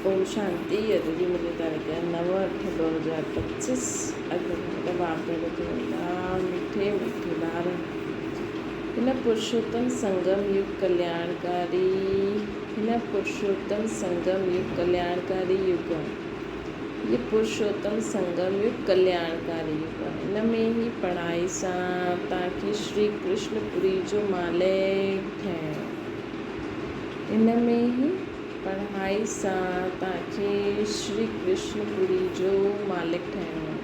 اوم شانتي اڄ جي منهنجي تاريخ 9/8/2025 اڄ مون کي باپ دادا چون ٿا مٺي مٺي ٻار هن پرشوتم سنگم يگ ڪلياڻڪاري هن پرشوتم سنگم يگ ڪلياڻڪاري يگ هي پرشوتم سنگم يگ ڪلياڻڪاري يگ هن ۾ هي پڙهائي سان توهان کي شري ڪرشن پوري جو مالڪ ٺهڻو هن ۾ هي پڙهائي سان توهان کي شري ڪرشن پوري جو مالڪ ٺهڻو آهي.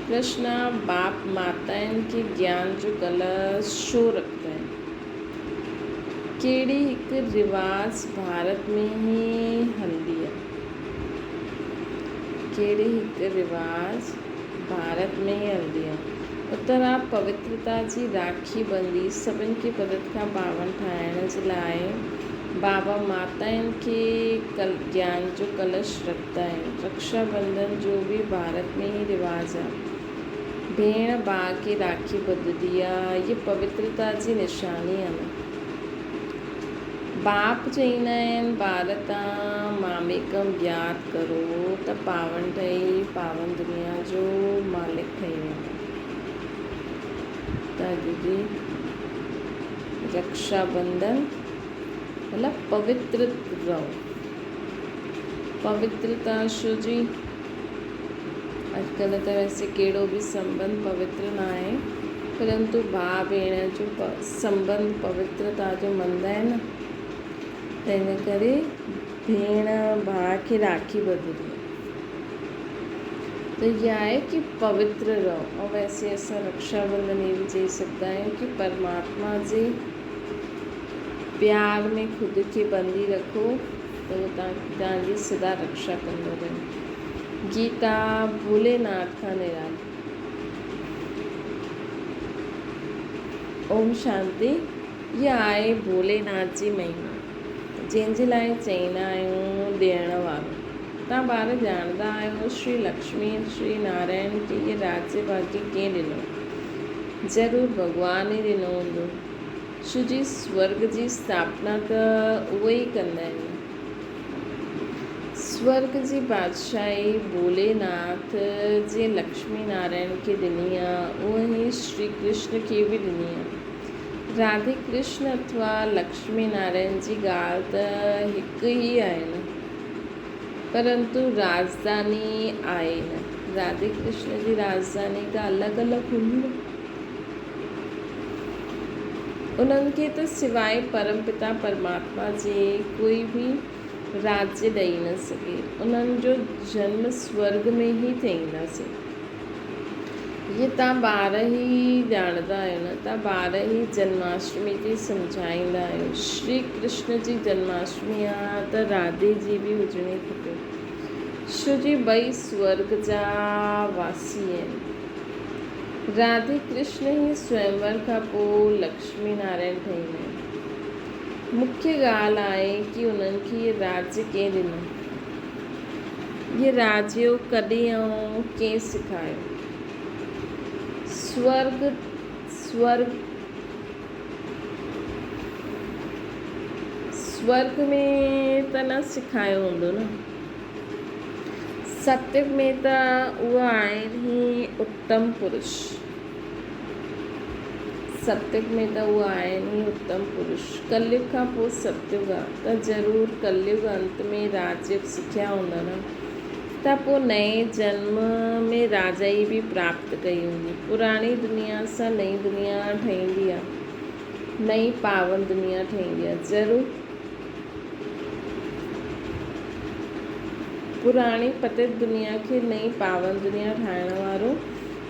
ڪرشنا باپ ماتائن کي گيان جو ڪلش ڇو رکندا آهن؟ ڪهڙي هڪ رواج ڀارت ۾ ئي هلندي آهي؟ ڪهڙي هڪ رواج ڀارت ۾ ئي هلندي آهي؟ اتر آ پوترتا جي راکي ٻنڌي سڀن کي پتت کان پاون ٺاهڻ جي لاء بابا ماتائن کي گيان جو ڪلش رکندا آهن. رڪشا بنڌن جو به ڀارت ۾ ئي رواج آ. ڀيڻ ڀاء کي راکي ٻڌندي آ. هيء پوترتا جي نشاني آ نه. باپ چئيندا آهن ٻار تان ماميڪم ياد ڪرو ته پاون ٺهي پاون دنيا جو مالڪ ٺهي ويندا. ته اڄ جي رڪشا بنڌن مطلب پوتر رهو. پوترتا ڇو جي اڄڪلهه ته ويسي ڪهڙو به سنٻنڌ پوتر نه آهي پرنتو ڀاء ڀيڻ جو سنٻنڌ پوترتا جو مڃدا آهن نه ته ان ڪري ڀيڻ ڀاء کي راکي ٻڌندي آهي ته اها آهي ڪي پوتر رهو ۽ ويسي اسان رڪشا بنڌن هي به چئي سگهندا آهيون ڪي پرماتما جي پيار ۾ خود کي ٻنڌي رکو ته هو توهان جي سدا رڪشا ڪندو رهي. گيتا ڀوليناٿ کان نرالي. اوم شانتي. اها آهي ڀوليناٿ جي مهما جنهن جي لاء چئيندا آهيون ڏيڻ وارو. توهان ٻار ڄاڻندا آهيو شري لڪشمي ۽ شري نارائڻ کي اهي راجيه ڀاگيه ڪنهن ڏنو؟ ضرور ڀڳوان ئي ڏنو هوندو. ڇو جي سورڳ جي اسٿاپنا ته اهي ئي ڪندا آهن. سورڳ جي بادشاهي ڀولي ناٿ جيئن لڪشمي نارائڻ کي ڏني آ، اونئن ئي شري ڪرشن کي به ڏني آ. راڌي ڪرشن اٿوا لڪشمي نارائڻ جي ڳالهه ته هڪ ئي آهي نه. پرنتو راڄڌاني آهي نه. راڌي ڪرشن جي راڄڌاني ته الڳ الڳ هوندي نه. انهن کي ته سواء پرم پتا پرماتما جي ڪوئي به راجيه ڏئي نه سگهي. انهن جو جنم سورڳ ۾ ئي ٿينداسين. اهي توهان ٻار ئي ڄاڻندا آهيو نه؟ توهان ٻار ئي جنماشٽمي تي سمجهائيندا آهيو. شري ڪرشن جي جنماشٽمي آ ته راڌي جي به هجڻي کپي. ڇو جي ٻئي سورڳ جا واسي آهن. راڌي ڪرشن ئي سويمور کان پوء لڪشمي نارائڻ ٺهيندا آهن. مکيه ڳالهه آهي ڪي انهن کي اهي راجيه ڪنهن ڏنو؟ اهي راجيو ڪڏهن ۽ ڪنهن سکايو؟ سورڳ سورڳ سورڳ ۾ ته نه سکايو هوندو نه؟ ستيگ ۾ ته اهي آهن ئي اتم پرش. ستيگ ۾ ته اهي آهن ئي اتم پرش. ڪليگ کان پوء ستيگ آ ته ضرور ڪليگ انت ۾ راجيگ سکيا هوندا نه ته پوء نئين جنم ۾ راجائي به پراپت ڪئي هوندي. پراڻي دنيا سان نئين دنيا ٺهندي آ. نئين پاون دنيا ٺهندي آ. ضرور. پراڻي پتت دنيا کي نئين پاون دنيا ٺاهڻ وارو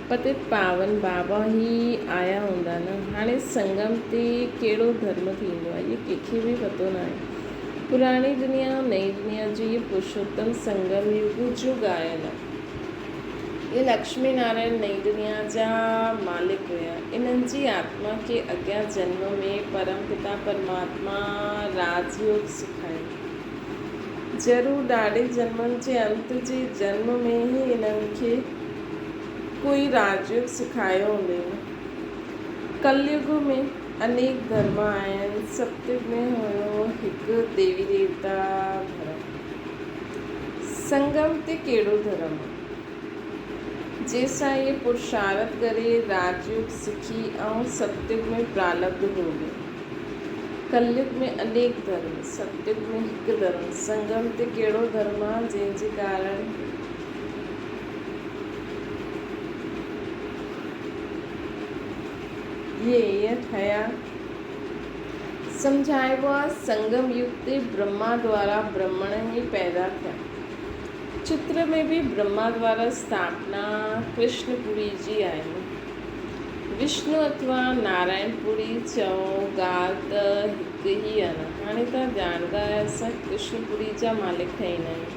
پتت پاون بابا ئي آيا هوندا نه. هاڻي سنگم تي ڪهڙو ڌرم ٿيندو آهي اهو ڪنهن کي به پتو ناهي. پراڻي دنيا ۽ نئين دنيا جو اهو پرشوتم سنگم يگ جو ڳايل آهي. اهي لڪشمي نارائڻ نئين دنيا جا مالڪ هيا. انهن جي آتما کي اڳيان جنم ۾ پرم پتا پرماتما راج يوگ سکايو. ضرور ڏاڍي جنمن جي انت جي جنم ۾ ئي انهن کي ڪوئي راج يوگ سکايو هوندين. ڪليگ ۾ انيڪ ڌرم آهن. ستيگ ۾ هيو هڪ ديوي ديوتا ڌرم. سنگم تي ڪهڙو ڌرم آ؟ جنهن سان اهي پرشارٿ ڪري راجيوگ سکي ۽ ستيوگ ۾ پرالبڌ ڀوڳين. ڪليوگ ۾ انيڪ ڌرم، ستيوگ ۾ هڪ ڌرم. سنگم تي ڪهڙو ڌرم آ، جنهن جي ڪارڻ اهي ائين ٺهيا؟ سمجهائبو آ، سنگم يگ تي برهما دوارا برهمڻ ئي پيدا ٿيا. چتر ۾ به برهما دوارا اسٿاپنا ڪرشن پوري جي آهي. وشنو اٿوا نارائڻ پوري چئو ڳالهه ته هڪ ئي آ نه. هاڻي توهان ڄاڻندا آهيو اسان ڪرشن پوري جا مالڪ ٺهيندا آهيون.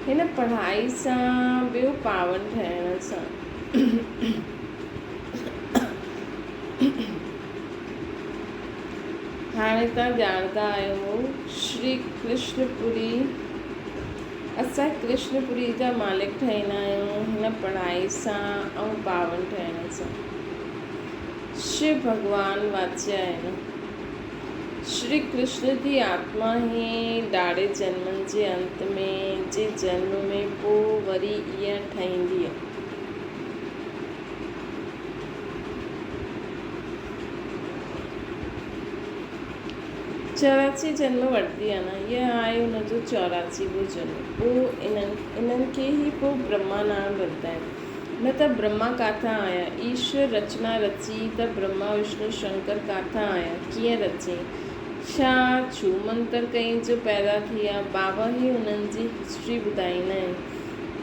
هن پڙهائي سان ٻيو پاون ٺهڻ سان. هاڻي توهان ڄاڻندا آهيو شري ڪرشن پوري اسان ڪرشن پوري جا مالڪ ٺهيندا آهيون هن پڙهائي سان ۽ پاون ٺهڻ سان. شو ڀڳوان واچي آهن. شري ڪرشن جي آتما هي ڏاڙي جنمن جي انت ۾ جي جنم ۾ پوء وري ايئن ٺهيندي آهي. 84 جنم وٺندي آهي نه اها آهي ان جو 84 وو جنم پوء انهن انهن کي ئي پوء برهما نام ورتا آهن نه ته برهما ڪاٿان آيا ايشور رچنا رچي ته برهما وشنو شنڪر ڪاٿان آيا ڪيئن رچي ڇا ڇو منتر ڪئين جو پيدا ٿيا بابا ئي انهن جي هسٽري ٻڌائيندا آهن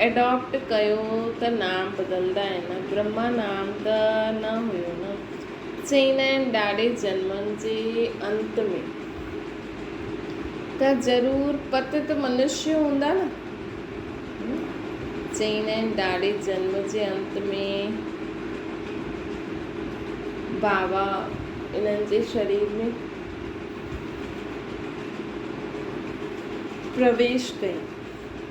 ايڊاپٽ ڪيو ته نام بدلدا آهن برهما نام ته نه هيو نه چئيندا آهن ڏاڏي جنمن جي انت ۾ ته ضرور پتت منشي هوندا نه چئيندا آهن ڏاڏي جنم جي انت ۾ بابا انهن جي شرير ۾ پرويش ڪيو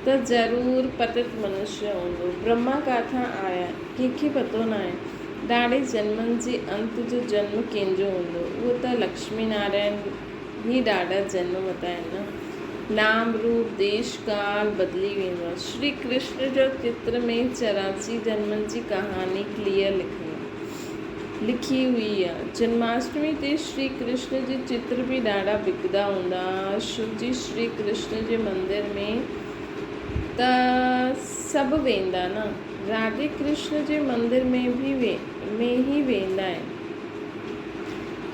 ته ضرور پتت منشي هوندو. برهما ڪاٿان آيا، ڪنهن کي پتو ناهي. ڏاڙهي جنمن جي انت جو جنم ڪنهن جو هوندو؟ اهو ته لڪشمي نارائڻ ئي ڏاڍا جنم ورتا آهن نه. نام روپ، ديش ڪال بدلي ويندو آهي. شري ڪرشن جو چتر ۾ 84 جنمن جي ڪهاڻي ڪليئر لکيل آهي. لکي هئي آ. جنماشٽمي تي شري ڪرشن جي چتر به ڏاڍا وڪدا هوندا ها. شو جي شري ڪرشن جي مندر ۾ ته سڀ ويندا نه. راڌي ڪرشن جي مندر ۾ به ۾ ئي ويندا آهن.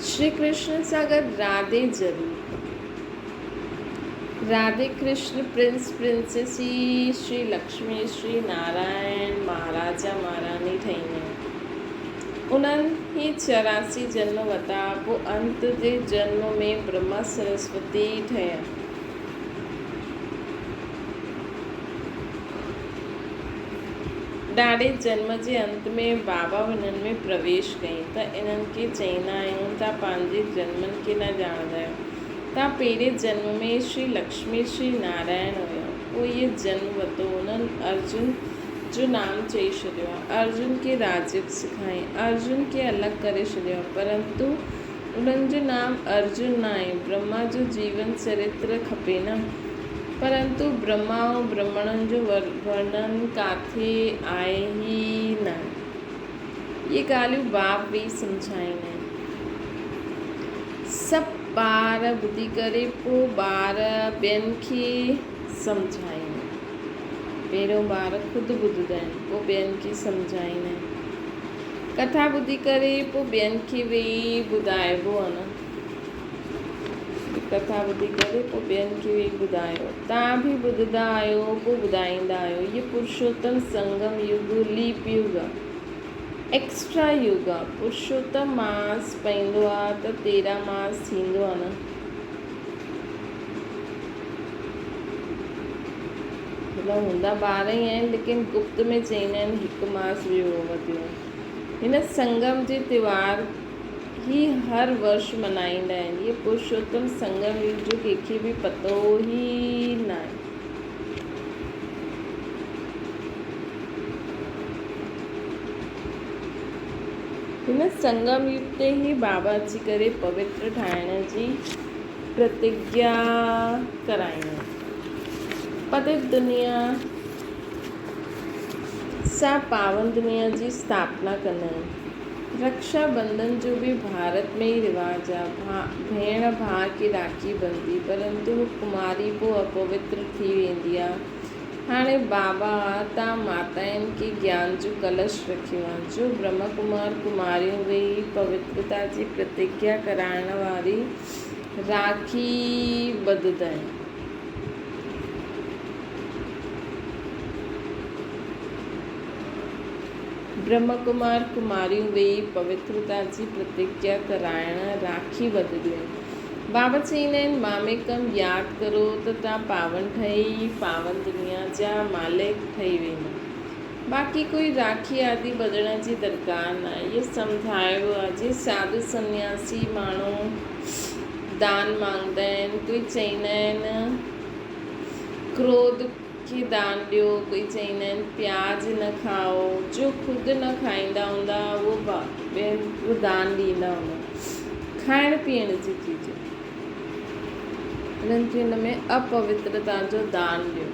شري ڪرشن سان گڏ راڌي ضرور. راڌي ڪرشن پرنس پرنسيس ئي شري لڪشمي شري نارائڻ مهاراجا مهاراڻي ٺهيندا آهن. انهن هي 84 جنم ورتا، پوء انت جي جنم ۾ برهما سرسوتي ٺهيا. ڏاڏي جنم جي انت ۾ بابا انهن ۾ پرويش ڪيائين ته انهن کي چئيندا آهيون ته پنهنجي جنمن کي نه ڄاڻندا آهيو. تان پهرين جنم ۾ شري لڪشمي شري نارائڻ هيا. پوء اهي جنم ورتو. انهن ارجن جو نام چئي ڇڏيو آهي. ارجن کي راجيوگ سکايائين. ارجن کي الڳ ڪري ڇڏيو آهي. پرنتو انهن جو نام ارجن نه آهي. برهما جو جيون چرتر کپي نه. پرنتو برهما ۽ برهمڻن جو ورڻن ڪاٿي آهي ئي نه. اهي ڳالهيون باپ ويهي سمجهائيندا آهن. سڀ ٻار ٻڌي ڪري پوء ٻار ٻين کي سمجهائيندا آهن. پهريون ٻار خود ٻڌندا آهن پوء ٻين کي سمجهائيندا آهن. ڪٿا ٻڌي ڪري پوء ٻين کي ويهي ٻڌائبو آهي نه. ڪٿا ٻڌي ڪري پوء ٻين کي ويهي ٻڌايو. توهان به ٻڌندا آهيو پوء ٻڌائيندا آهيو. هيء پرشوتم سنگم يگ ليپ يگ آ. ايڪسٽرا يگ آ. پرشوتم ماس پئيندو آ ته 13 ماس ٿيندو آ نه. مطلب هوندا 12 ئي آهن ليڪن گپت ۾ چئيندا آهن هڪ ماس ٻيو وڌيو. هن سنگم جي تيوهار هي هر ورش ملهائيندا آهن. هيء پرشوتم سنگم يگ جو ڪنهن کي به پتو ئي ناهي. هن سنگم يگ تي ئي بابا اچي ڪري پوتر ٺاهڻ جي پرتگيا ڪرائيندا آهن. پتت دنيا. سان پاون دنيا جي اسٿاپنا ڪندا آهن. رڪشا بنڌن جو به ڀارت ۾ ئي رواج آ. ڀيڻ ڀاء کي راکي ٻڌندي، پرنتو هو ڪماري پوء اپوتر ٿي ويندي آ. هاڻي بابا تان ماتائن کي گيان جو ڪلش رکيو آ، جو برهما ڪمار ڪماريون ويهي پوترتا جي پرتگيا ڪرائڻ واري راکي ٻڌندا آهن. برهما ڪمار ڪماريون ويهي پوترتا جي پرتگيا ڪرائڻ راکي ٻڌنديون آهن. بابا چئيندا آهن، ماميڪم ياد ڪرو ته تان پاون ٺهي پاون دنيا جا مالڪ ٺهي ويندا. باقي ڪوئي راکي آدي ٻڌڻ جي درڪار ناهي. اهو سمجهايو ويو آهي، جيئن ساڌو سنياسي ماڻهو دان مانگدا آهن، ڪوئي چئيندا آهن ڪروڌ کي دان ڏيو، ڪوئي چئيندا آهن پياز نه کائو، جو خود نه کائيندا هوندا اهو ٻين اهو دان ڏيندا هوندا کائڻ پيئڻ جي چيزون انهن کي ان ۾ اپوترتا جو دان ڏيو.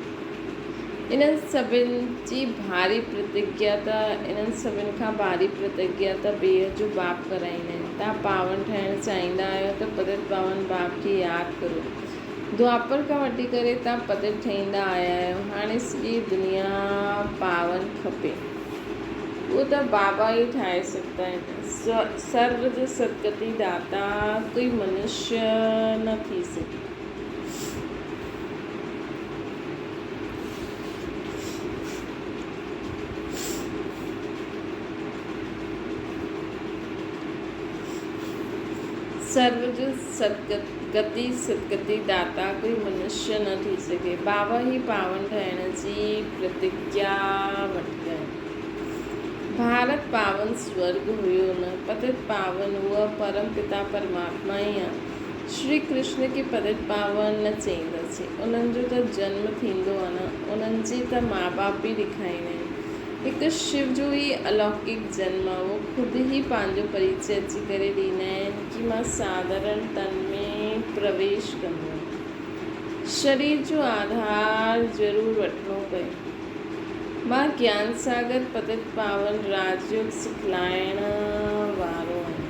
انهن سڀن جي ڀاري پرتگيا ته انهن سڀن کان ڀاري پرتگيا ته بيهه جو باپ ڪرائيندا آهن. توهان پاون ٺاهڻ چاهيندا آهيو ته پتت پاون باپ کي ياد ڪريو. دوآپر کان وٺي ڪري تان پتت ٺهيندا آيا آهيو، هاڻي سڄي دنيا پاون کپي. اهو ته بابا ئي ٺاهي سگهندا آهن. سرو جو سدگتي داتا ڪوئي منشيه نه ٿي سگهي. سرو جو گتي سدگتي داتا ڪوئي منشيه نه ٿي سگهي. بابا هي پاون ٺاهڻ جي پرتگيا وٺندا آهن. ڀارت پاون سورڳ هيو نه پتت پاون اهو پرم پتا پرماتما ئي آ. شري ڪرشن کي پتت پاون نه چئينداسين. انهن جو ته جنم ٿيندو آ نه انهن جي ته ماء باپ به ڏيکاريندا آهن. هڪ شو جو ئي الوڪڪ جنم آ، اهو خود ئي پنهنجو پريچي اچي ڪري ڏيندا آهن ڪي مان ساڌارڻ تن ۾ پرويش ڪندو آهيان. شرير جو آڌار ضرور وٺڻو پئي. مان گيان ساگر پتت پاون راجيوگ سکلائڻ وارو آهيان.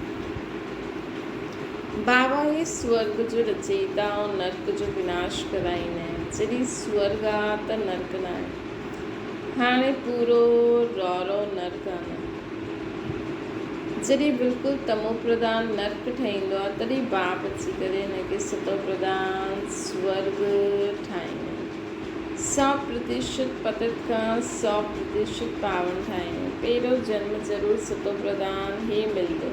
بابا هي سورڳ جو رچيتا ۽ نرڪ جو وناش ڪرائيندا آهن. جڏهن سورڳ آ ته نرڪ ناهي. هاڻي پورو رورو نرڪ آ نه. جڏهن بلڪل تمو پرڌان نرڪ ٺهيندو آ تڏهن باپ اچي ڪري هن کي ستو پرڌان سورڳ ٺاهيندو آ. 100% پتت کان 100% پاون ٺاهيندو. پهريون جنم ضرور ستو پرڌان ئي ملندو.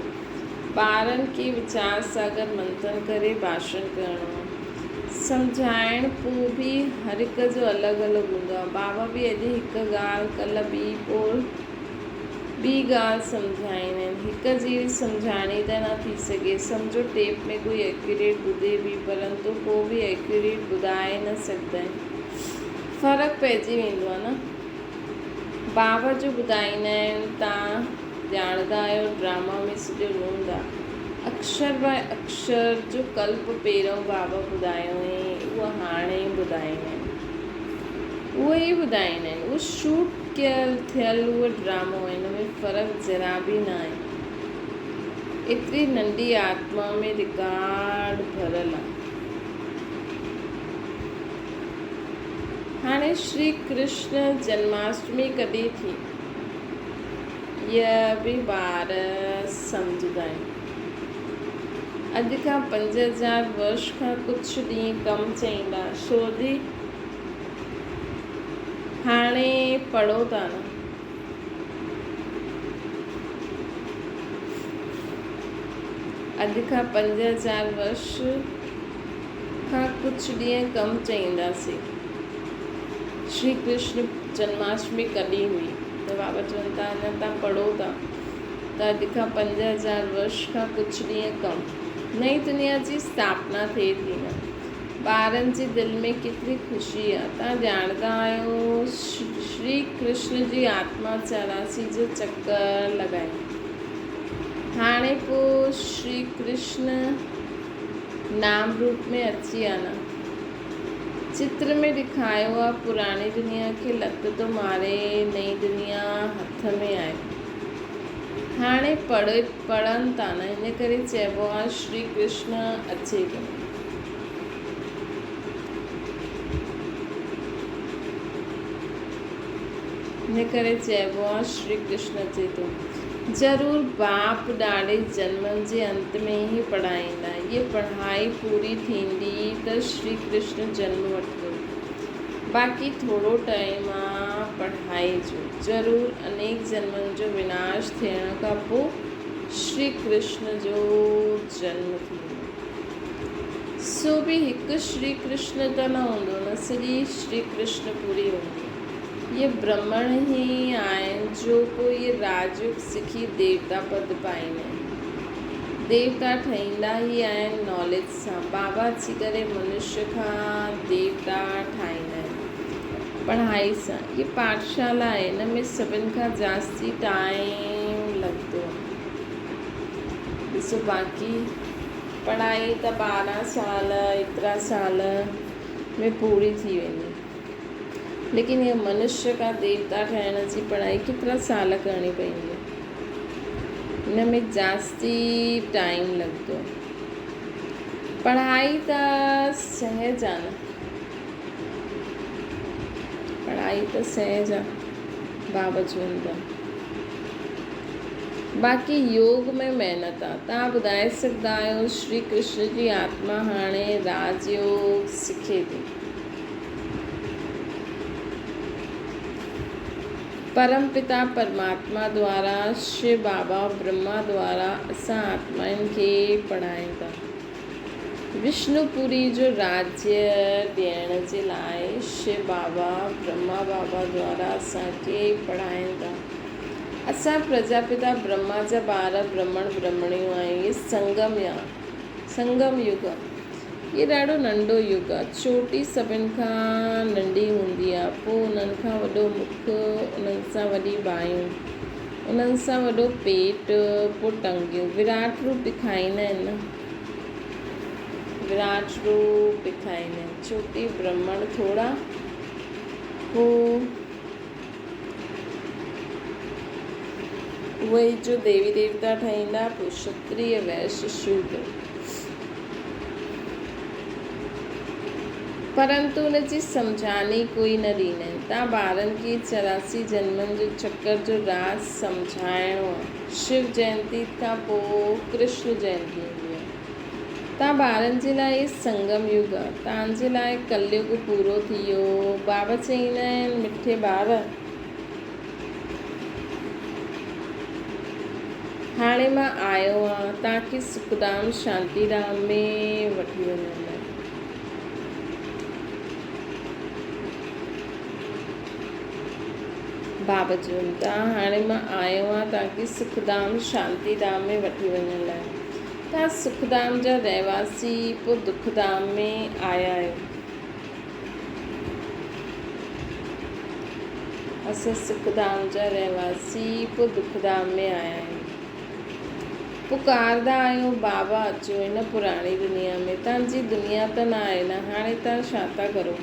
ٻارن کي ويچار ساگر منٿن ڪري ڀاشڻ ڪرڻو آ. سمجهائڻ پوء به هر هڪ جو الڳ الڳ هوندو آ. بابا به اڄ هڪ ڳالهه ڪلهه ٻي پوء ٻي ڳالهه سمجهائيندا آهن. هڪ جهڙي سمجهاڻي ته نه ٿي سگهي. سمجهو ٽيپ ۾ ڪوئي ايڪيوريٽ ٻڌي به پرنتو ڪو به ايڪيوريٽ ٻڌائي نه سگهندا آهن. فرق پئجي ويندو آهي نه. بابا جو ٻڌائيندا آهن تان ڄاڻندا آهيو ڊراما ۾ سڄو نوند آ. اڪشر باء اڪشر جو ڪلپ پهريون بابا ٻڌايو هئين اهو هاڻي ٻڌائيندا آهن. اهو ئي ٻڌائيندا آهن. اهو شوٽ ڪيل ٿيل اهو ڊرامو آهي ان ۾ فرق ذرا به نه آهي. ايتري ننڍي آتما ۾ رڪارڊ ڀريل آهي. هاڻي شري ڪرشن جنماشٽمي ڪڏهن ٿي؟ اها به ٻار سمجهندا آهن. اڄ کان 5000 ورش کان ڪجهه ڏينهن ڪم چئيندا. شوجي هاڻي پڙهو ٿا نه. اڄ کان 5000 ورش کان ڪجهه ڏينهن ڪم چئينداسين. شري ڪرشن جنماشٽمي ڪڏهن هئي؟ ته بابا چون ٿا اڃا تان پڙهو ٿا ته اڄ کان 5000 ورش کان ڪجهه ڏينهن ڪم نئين دنيا جي اسٿاپنا ٿئي ٿي نه. ٻارن جي دل ۾ ڪيتري خوشي آ. توهان ڄاڻندا آهيو شري ڪرشن جي آتما 84 جو چڪر لڳايو. هاڻي پو شري ڪرشن نام روپ ۾ اچي آ نه. چتر ۾ ڏيکايو آ پراڻي دنيا کي لت ٿو ماري نئين دنيا هٿ ۾ آهي. هاڻي پڙهن ٿا نه ان ڪري چئبو آ شري ڪرشن اچي ٿو. ان ڪري چئبو آ شري ڪرشن اچي ٿو. ضرور باپ ڏاڏي جنمن جي انت ۾ ئي پڙهائيندا. هيء پڙهائي پوري ٿيندي ته شري ڪرشن جنم وٺندو. باقي ٿورو ٽائيم آ پڙهائي جو. ضرور انيڪ جنمن جو وناش ٿيڻ کان پو شري ڪرشن جو جنم ٿيندو. سو به هڪ شري ڪرشن ته نه هوندو نه سڄي شري ڪرشن پوري هوندي. اهي برهمڻ ئي آهن جو پوء اهي راجيوگ سکي ديوتا پد پائيندا آهن. ديوتا ٺهيندا ئي آهن ناليج سان. بابا اچي ڪري منشيه کان ديوتا ٺاهيندا آهن پڙهائي سان. اهي پاٺشالا آهي ان ۾ سڀن کان جاستي ٽائيم لڳندو آهي. ڏسو باقي پڙهائي ته 12 سال ايترا سال ۾ پوري ٿي ويندي. ليڪن اهو منشيه کان ديوتا ٺهڻ جي پڙهائي ڪيترا سال ڪرڻي پوندي. ان ۾ جاستي ٽائيم لڳندو. پڙهائي ته سهج آ نه. پڙهائي ته سهج آ بابا چون ٿا. باقي يوگ ۾ محنت آ. توهان ٻڌائي سگهندا آهيو شري ڪرشن جي آتما هاڻي راج يوگ سکي ٿي. پرم پتا پرماتما دوارا شو بابا برهما دوارا اسان آتمائن کي پڙهائين ٿا. وشنو پوري جو راجيه ڏيڻ جي لاء شو بابا برهما بابا دوارا اسان کي پڙهائين ٿا. اسان پرجاپتا برهما جا ٻار برهمڻ برهمڻيون آهيون. هي سنگم يا سنگم يگ آ. هي ڏاڍو ننڍو يگ آ. چوٽي سڀن کان ننڍي هوندي آ، پوء انهن کان وڏو مک، انهن سان وڏي ٻانهيون، انهن سان وڏو پيٽ، پوء ٽنگيون. وراٽ روپ ڏکائيندا آهن نه. وراٽ روپ ڏکائيندا آهن. چوٽي برهمڻ ٿورا، پوء اهي ئي جو ديوي ديوتا ٺهيندا، پوء شتريه، وئش، شودر. پرنتو ان جي سمجهاڻي ڪوئي نه ڏيندا آهن. تان ٻارن کي 84 جنمن جو چڪر جو راز سمجهائڻو آهي. شو جينتي کان پوء ڪرشن جينتي ايندي آهي. تان ٻارن جي لاء هي سنگم يگ آهي. تان جي لاء ڪليگ پورو ٿي ويو. بابا چئيندا آهن مٺي ٻار! هاڻي مان آيو آهيان توهان کي سکڌام شانتي ڌام ۾ وٺي وڃڻ لاء. بابا چون ٿا هاڻي مان آيو آهيان توهان کي سکڌام شانتي ڌام ۾ وٺي وڃڻ لاء. توهان سکڌام جا رهواسي پوء دکڌام ۾ آيا آهيو. اسان سک ڌام جا رهواسي پوء دک ڌام ۾ آيا آهيون. پڪارندا آهيون بابا اچو هن پراڻي دنيا ۾. توهان جي دنيا ته نه آهي نه هاڻي توهان ڇا ٿا ڪرو.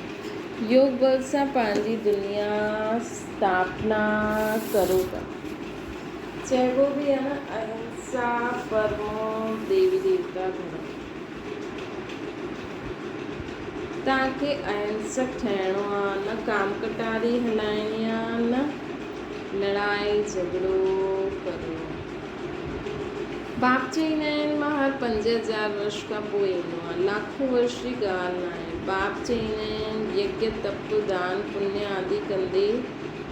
يوگ بل سان پنهنجي دنيا اسٿاپنا ڪرو ٿا. چئبو به آهي نه اهنسا پرمو ديوي ديوتا ڌرم. توهان کي اهنسڪ ٺهڻو آ، نه ڪام ڪٽاري هلائڻي آ، نه لڙائي جهڳڙو ڪرڻو آ. باپ چئيندا آهن، مان هر 5000 ورش کان پوء ايندو آهيان. لاکون ورش جي ڳالهه ناهي. باپ چئيندا آهن، يگيا، تپ، دان، پڃ آدي ڪندي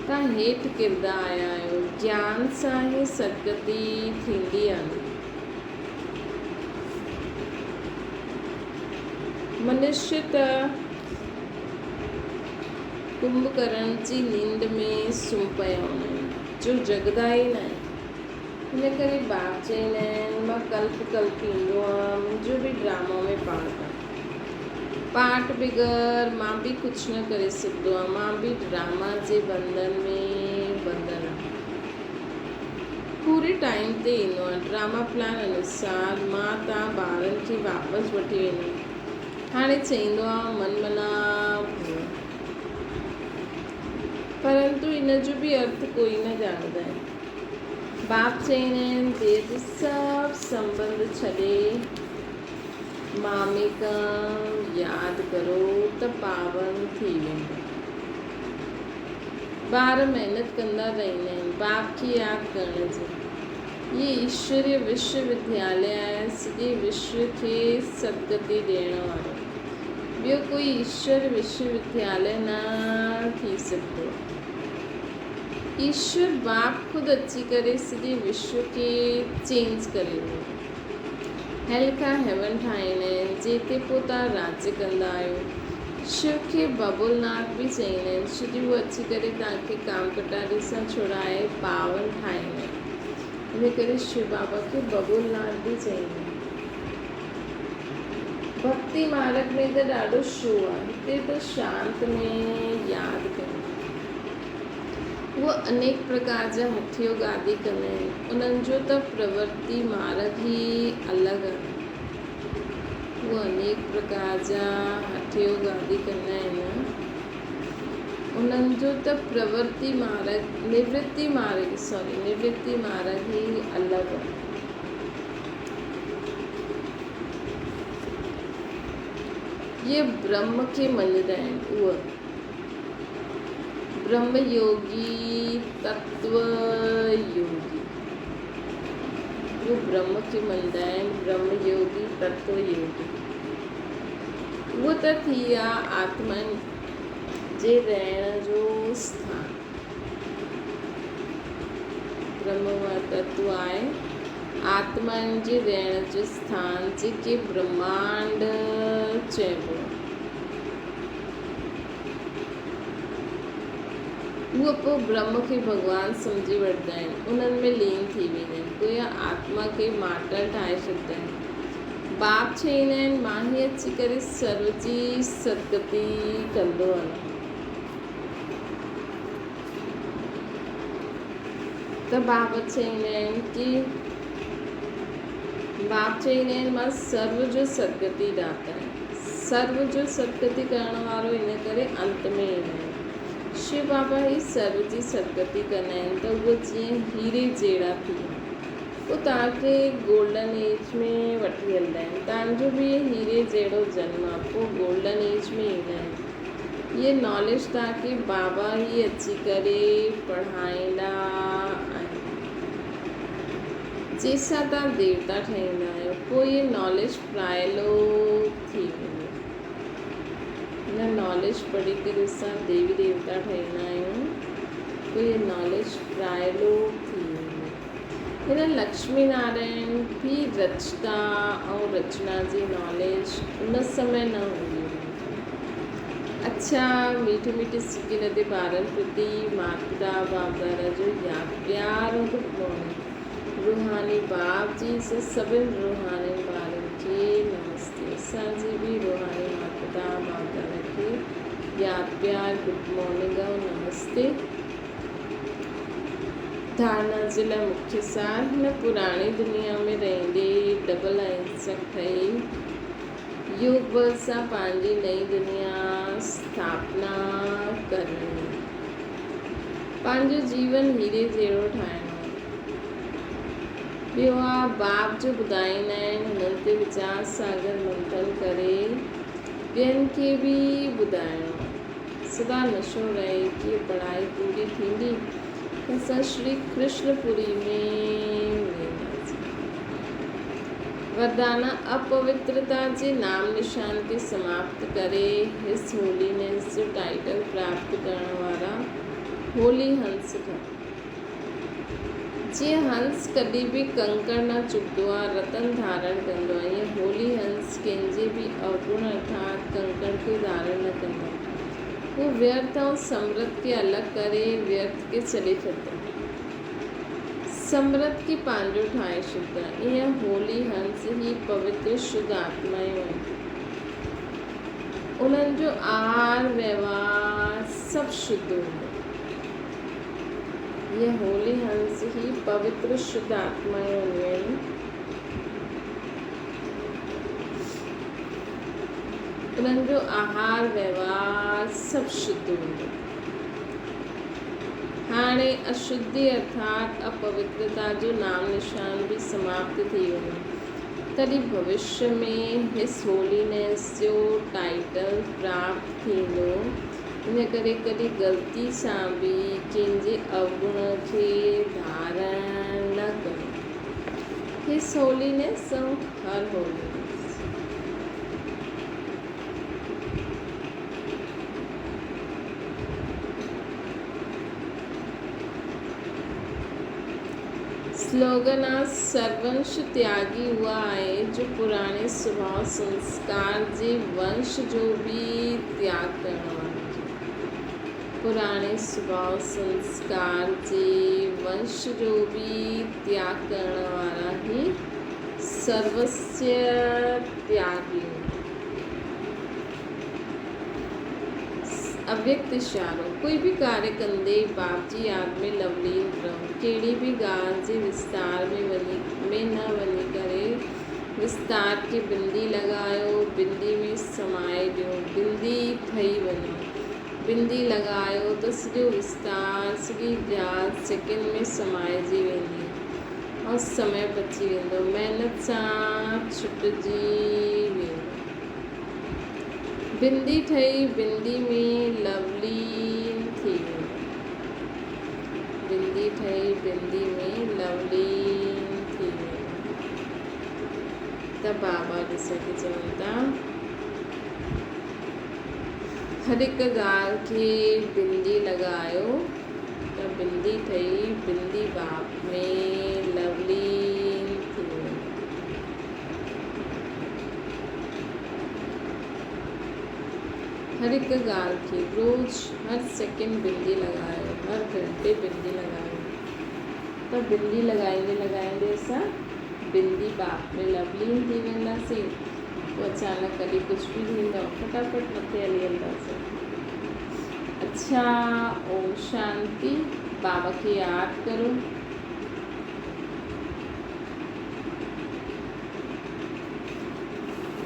توهان هيٺ ڪردا آيا آهيو. گيان سان ئي سدگتي ٿيندي آ نه. منشي ته ڪنڀڪرڻ جي ننڊ ۾ سمهي پيا هوندا آهن، جو جڳندا ئي ناهن. ان ڪري باپ چئيندا آهن، مان ڪلپ ڪلپ ايندو آهيان، منهنجو به ڊرامو ۾ پارٽ آهي. پارٽ بغير مان به ڪجهه نه ڪري سگهندو آهيان، مان به ڊراما جي بنڌن ۾ ٻڌل آهيان. پوري ٽائيم تي ايندو آهيان. ڊراما پلان انوسار مان تان ٻارن کي واپس وٺي ويندم. هاڻي چئيندو آهيان من منا پرنتو ان جو به ارٿ ڪوئي نه ڄاڻندا آهن. باپ چئيندا آهن، ديهه جي سڀ سنٻنڌ ڇڏي ماميڪم ياد ڪرو ته پاون ٿي ويندو. ٻار محنت ڪندا رهندا آهن باپ کي ياد ڪرڻ جي. هي ايشوريه وشو ودياليه آهي، سڄي وشو کي سدگتي ڏيڻ وارو. ٻيو ڪوئي ايشور وشو ودياليه نه ٿي سگهندو آهي. ايشور باپ خود اچي ڪري سڄي وشو کي چينج ڪري ڏيندو. هيل کان هيون ٺاهيندا آهن، جتي پوء توهان راڄ ڪندا آهيو. شو کي ببول ناٿ به چئيندا آهن، ڇو جو هو اچي ڪري توهان کي ڪام ڪٽاري سان ڇڙائي پاون ٺاهيندا آهن. ان ڪري شو بابا کي ببول ناٿ به چئيندا آهن. ڀڳتي مارڳ ۾ ته ڏاڍو شو آهي، هتي ته شانت ۾ ياد ڪيو. اهي انيڪ پرڪار جا هٺ يوگ آدي ڪندا آهن، انهن جو ته پرورتي مارڳ ئي الڳ آهي. اهي انيڪ پرڪار جا هٺ يوگ آدي ڪندا آهن، انهن جو ته پرورتي مارڳ، نورتي مارڳ، سوري نورتي مارڳ ئي الڳ آهي. اهي برهم کي مڃيندا آهن، اهي. برهم يوگي، تتو يوگي. اهو برهم کي مڃندا آهن، برهم يوگي، تتو يوگي. اهو ته ٿي ويا آتمائن جي رهڻ جو اسٿان. برهم مان تتو آهي، آتمائن جي رهڻ جو اسٿان جيڪي برهمانڊ چئبو آهي. اهي پوء برهم کي ڀڳوان سمجهي وٺندا آهن، انهن ۾ لين ٿي ويندا آهن. گويا آتما کي مارٽر ٺاهي ڇڏيندا آهن. باپ چئيندا آهن، مان ئي اچي ڪري سرو جي سدگتي ڪندو آهيان. ته بابا چئيندا آهن ڪي باپ چئيندا آهن مان سرو جو سدگتي داتا آهيان. سرو جو سدگتي ڪرڻ وارو ان ڪري انت ۾ ايندا آهن. شو بابا ئي سرو جي سدگتي ڪندا آهن ته اهي جيئن هيري جهڙا ٿي وڃن. پوء توهان کي گولڊن ايج ۾ وٺي هلندا آهن. توهان جو به هيري جهڙو جنم آهي. پوء گولڊن ايج ۾ ايندا آهن. هيء ناليج توهان کي بابا ئي اچي ڪري پڙهائيندا آهن. جيسان توهان ديوتا ٺهيندا آهيو، پوء هيء ناليج پرائلوپ ٿي ويندي. هن ناليج پڙهي ڪري اسان ديوي ديوتا ٺهيندا آهيون، پوء هيء ناليج پرائلوپ ٿي ويندي. هن لڪشمي نارائڻ به رچتا ۽ رچنا جي ناليج ان سمي نه هوندي هئي. اڇا ميٺي ميٺي سڪي لڌي ٻارن پرتي مات پتا باپ دادا جو ياد پيار ۽ گڊ مارننگ روحاني باپ جي سان سڀن روحانين ٻارن کي نمستي اسان جي به روحاني مات پتا باپ دادا کي ياد پيار گڊ مارننگ ۽ نمستي. ڌارڻا جي لاء مکيه سار هن پراڻي دنيا ۾ رهندي ڊبل اهنسڪ ٺهي يوگ بل سان پنهنجي نئين دنيا اسٿاپنا ڪرڻي پنهنجو جيون هيري جهڙو ٺاهڻو آهي. ٻيو آ باپ جو ٻڌائيندا آهن هنن تي ويچار ساگر منٿن ڪري ٻين کي به ٻڌائڻو آهي. سدا نشو رهي ڪيئن پڙهائي پوري ٿيندي ته اسان شري ڪرشن پوري ۾ وينداسين. وردانا اپوترتا جي نام نشان کي سماپت ڪري his holiness جو ٽائيٽل پراپت ڪرڻ وارا هولي هنس ٺهو. جيئن هنس ڪڏهن به ڪنڪڙ نه چڀندو آهي، رتن ڌارڻ ڪندو آهي، ائين هولي هنس ڪنهن جي به اوگڻ ارٿات ڪنڪڙ کي ڌارڻ نه ڪندو آهي. هو ويرٿ ۽ سمرت کي الڳ ڪري ويرٿ کي ڇڏي ڇڏندو آهي. سمرت کي پنهنجو ٺاهي ڇڏندو آهي. ائين هولي هنس هي پوتر شڌ آتمائون آهن. انهن جو آهار وهنوار سڀ شڌ هوندو آهي. هيء هولي هنس هي پوتر شڌ آتمائون هونديون آهن. انهن جو آهار وهنوار سڀ شڌ هوندو آهي. هاڻي اشڌي ارٿات اپوترتا جو نام نشان به سماپت ٿي وڃي، تڏهن ڀوشيه ۾ his holiness جو ٽائيٽل پراپت ٿيندو. ان ڪري ڪڏهن غلطي سان به ڪنهن جي اوگڻ کي ڌارڻ نه ڪريو. His holiness ۽ Har holiness. Slogan آ سرونش تياڳي اها آهي جو پراڻي سڀاء سنسڪار جي ونش جو به تياڳ ڪرڻ وارو هجي. پراڻي سڀاء سنسڪار جي ونش جو به تياڳ ڪرڻ وارا هي سروسيه تياڳي هوندا. اويڪت اشارو، ڪوئي به ڪاريه ڪندي باپ جي ياد ۾ لولين رهو. ڪهڙي به ڳالهه جي وستار ۾ وڃي ۾ نه وڃي ڪري وستار کي بندي لڳايو، بندي ۾ سمائي ڏيو، بندي ٺهي وڃو. بندي لڳايو ته سڄو وستار، سڄي ڳالهه سيڪنڊ ۾ سمائجي ويندي ۽ سمي بچي ويندو، محنت سان ڇٽجي ويندو. بندي ٺهي بندي ۾ لولين ٿي ويندو. بندي ٺهي بندي ۾ لولين ٿي ويندو. ته بابا ڏسي کي چون ٿا هر هڪ ڳالهه کي بندي لڳايو ته بندي ٺهي بندي باپ ۾ لولين ٿي ويندو. هر هڪ ڳالهه کي روز هر سيڪنڊ بندي لڳايو، هر گهنٽي بندي لڳايو ته بندي لڳائيندي لڳائيندي اسان بندي باپ ۾ لولين ٿي وينداسين. پوء اچانڪ ڪڏهن ڪجهه به ٿيندو فٽافٽ مٿي هلي وينداسين. اڇا اوم شانتي. بابا کي ياد ڪرو.